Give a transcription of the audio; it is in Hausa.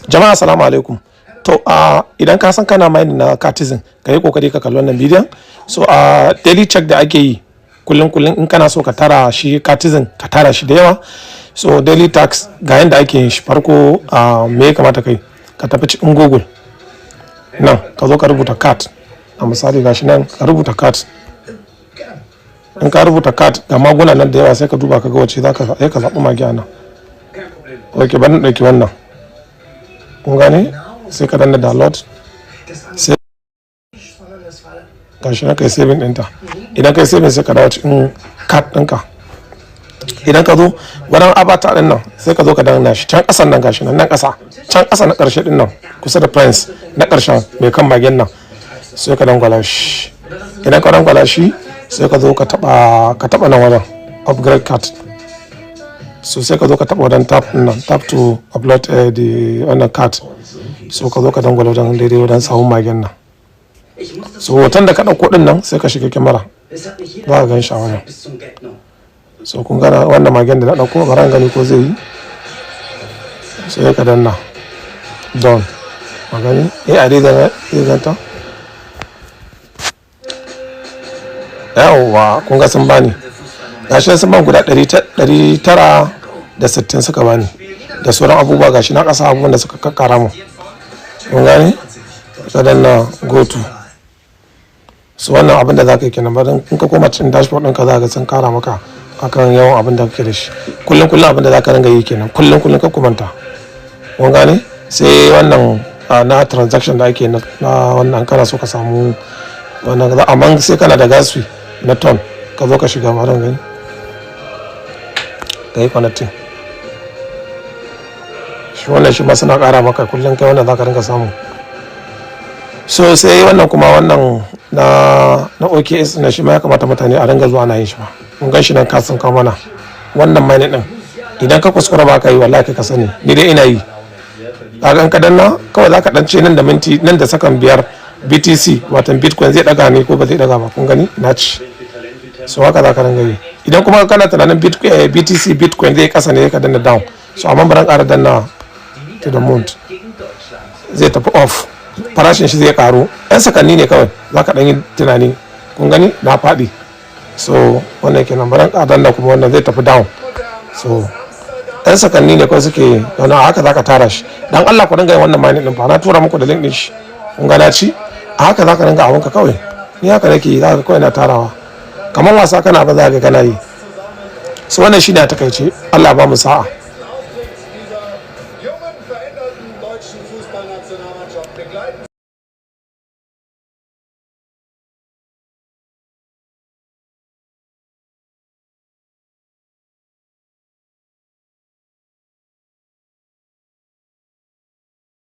Jama'a, assalamu alaikum. To, a idan ka san kana mining na Catizen, ka yi kokari ka kalli wannan bidiyon. So a daily check da ake yi kullum kullum, in kana so ka tara shi Catizen, ka tara shi da yawa. So daily task ga yanda ake yin shi. Farko, a me ya kamata kai? Ka tafi cikin Google nan, ka zo ka rubuta CAT. A misali, gashi nan, ka rubuta CAT. In ka rubuta CAT, ga maguna nan da yawa, sai ka duba ka ga wacce za ka, sai ka zaɓi mage a nan. Ok, bari na ɗauki wannan. Kun gane? Sai ka danna download, sai gashi na kai saving ɗinta. Idan kai saving, sai ka dawo cikin CAT ɗinka. Idan ka zo wajen avatar ɗin nan, sai ka zo ka danna shi can ƙasan nan. Gashi nan, nan ƙasa, can ƙasa na ƙarshe ɗin nan, kusa da prince na ƙarshen mai kan magen nan, sai ka dangwala shi. Idan ka dangwala shi, sai ka zo ka taɓa nan wajen upgrade card. So sai ka zo ka taɓa wajen tap ɗin nan, tap to upload the wannan card. So ka zo ka dangwala wajen daidai wajen sawun magen nan. So hoton da ka ɗauko ɗin nan, sai ka shiga kyamara, za ka gan shi a wajen. So kun gana wannan magen da na ɗauko, bari gani ko zai yi. Sai ka danna done. Magani eh a dai zai ganta. Yawwa, kun ga sun bani. Gashi sun ban guda 960 suka bani, da sauran abubuwa. Gashi na ƙasa, abubuwan da suka kakkara mu. Kun gane? Ka danna go to. So wannan abin da za ka yi kenan. Bayan in ka koma cikin dashboard ɗinka, za ka ga sun kara maka akan yawan abin da kake da shi. Kullum kullum abin da za ka ringa yi kenan, kullum kullum, ka kumanta. Kun gane? Sai wannan na transaction da ake na wannan, kana so ka samu wannan, amma sai kana da gas fee na TON. Ka zo ka shiga maran gani, ka yi connecting shi. Wannan shi ma suna kara maka kullum. Kai wannan za ka ringa samu. So sai wannan kuma, wannan na OKX na, shi ma ya kamata mutane a ringa zuwa ana yin shi ba. Mun gan shi nan, ka sun kawo mana wannan mining din. Idan ka kuskura ba ka yi, wallahi kai ka sani. Ni dai ina yi. Kaga in ka danna kawai, za ka dan ce nan da minti, nan da sakan 5, BTC, watan Bitcoin, zai daga ne ko ba zai daga ba? Kun gani, na ci. So haka za ka ringa yi. Idan kuma kana tunanin BTC, Bitcoin zai kasa ne, ka danna down. So amma bari ƙara danna to the moon, zai tafi off, farashin shi zai karu. Yan sakanni ne kawai za ka ɗan yi tunani. Kun gani, na faɗi. So wannan kenan. Bari ƙara danna kuma, wannan zai tafi down. So yan sakanni ne kawai suke wani. Haka za ka tara shi. Dan Allah ku dinga yin wannan mining din fa. Na tura muku da link din shi. Kun ga na ci. A haka za ka dinga abunka kawai. Ni haka nake yi, za ka kawai na tarawa kamar wasa, kana ba za ka kana yi. So wannan shine a takaice. Allah ba mu sa'a. Jungen, veränderten deutschen Fußballnationalmannschaft begleiten.